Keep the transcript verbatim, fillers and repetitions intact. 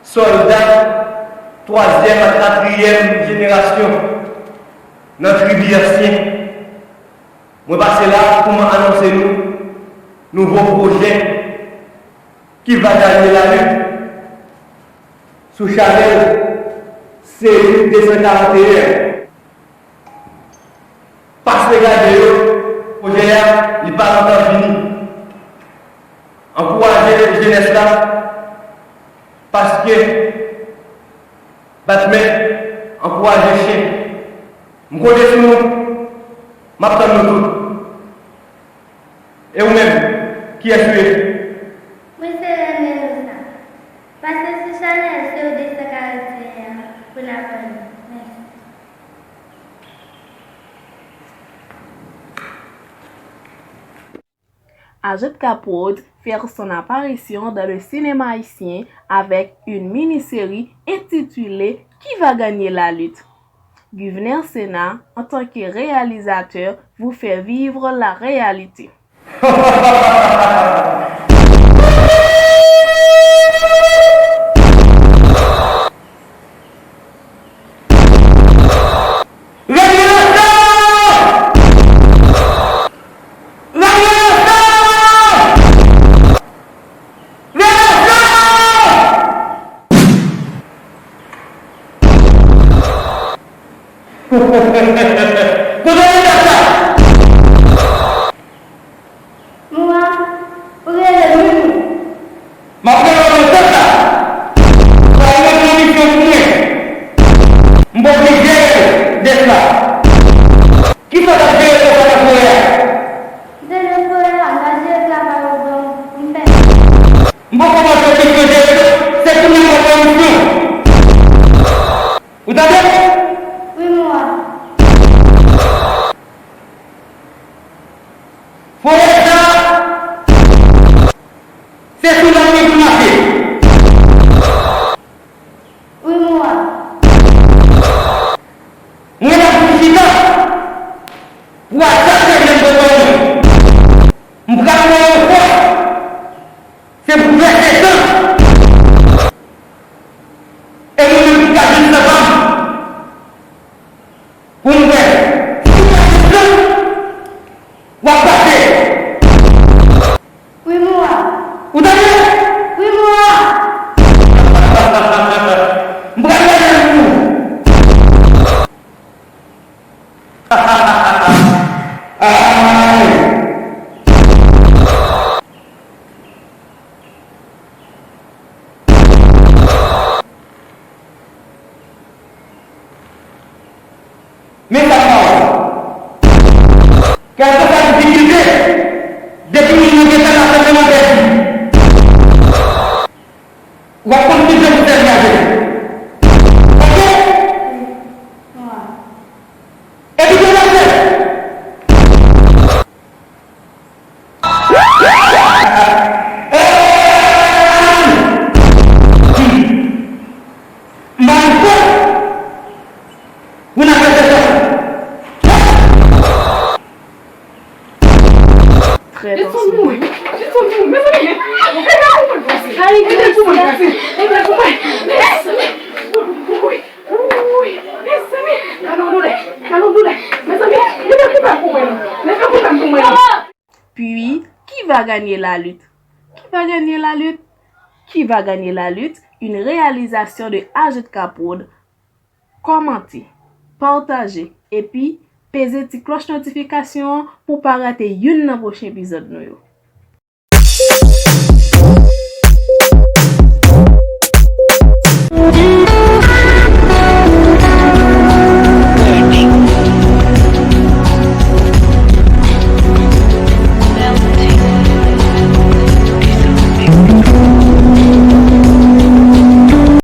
Sòlda twazyèm ak katriyèm jenerasyon nan tribi ansyen. Mwen pase la pou mwen anonse nou nouvo pwojè ki va ganye lalit sou chanèl C U de san karannteyen. Pase gade yo, pwojè a, li pa gentan fini. Ankouraje jenès la, paske bat men ankouraje chen. M konte sou nou, m ap tann nou tout. E ou menm, kiyès ou ye? Mwen se René Rosa. Pase sou chanèl C U de san karannteyen an pou n aprann li. Mèsi. Ajetka Prod fait son apparition dans le cinéma haïtien avec une mini-série intitulée Qui va gagner la lutte? Guvner Sénat, en tant que réalisateur, vous fait vivre la réalité. Kote w ye dat la? Mwa, ou rele m wi pou. M ap rele w nan tèt la. Sa se yon misyon pou mwen. M poko jere dèt la. Kisa w t ap jere konsa nan forè a? M te nan forè a, m t ap jere travay ou ban m pou m fè. M poko mande w misyon jere, se kounye a m ap ba w misyon. Ou tande? Wi, mwa. Forè sa, se sou lannwit pou mache. Wi, mwa. Mwen la pou chita pou al chache jèn bòkò mwen. M pral ba yo fòs. Se pou vèse san. E nou menm ki ka jwenn san pa m. Pou m wè. Si w pa jwenn san, w ap pase. Wi, mwa. Ou tande? Wi, mwa. M pral gade l pou ou. Ay! Men sa m ba w. Kèlkeswa difikilte, depi moun nan gentan la fè nan pèdi. W ap konn ki jan pou sèvi avè l. Oke? Epi gen lòt. M pa gen fòs pou n ap fè sa. Trè danse. Ede pou mwen, ede pou mwen, mezanmi, ede pou mwen pase, ede pou mwen pase, ede pou mwen, mezanmi, wi, wi, mezanmi, gade yon doulè, gade yon doulè, mezanmi, leve kout pou mwen non, leve kout pou mwen non. Puis, Qui va gagner la lutte? Qui va gagner la lutte? Qui va gagner la lutte? Une réalisation de A J K Prod. Kòmante, pataje, epi peze ti klòch notifikasyon an pou w pa rate youn nan pwochen epizòd nou yo.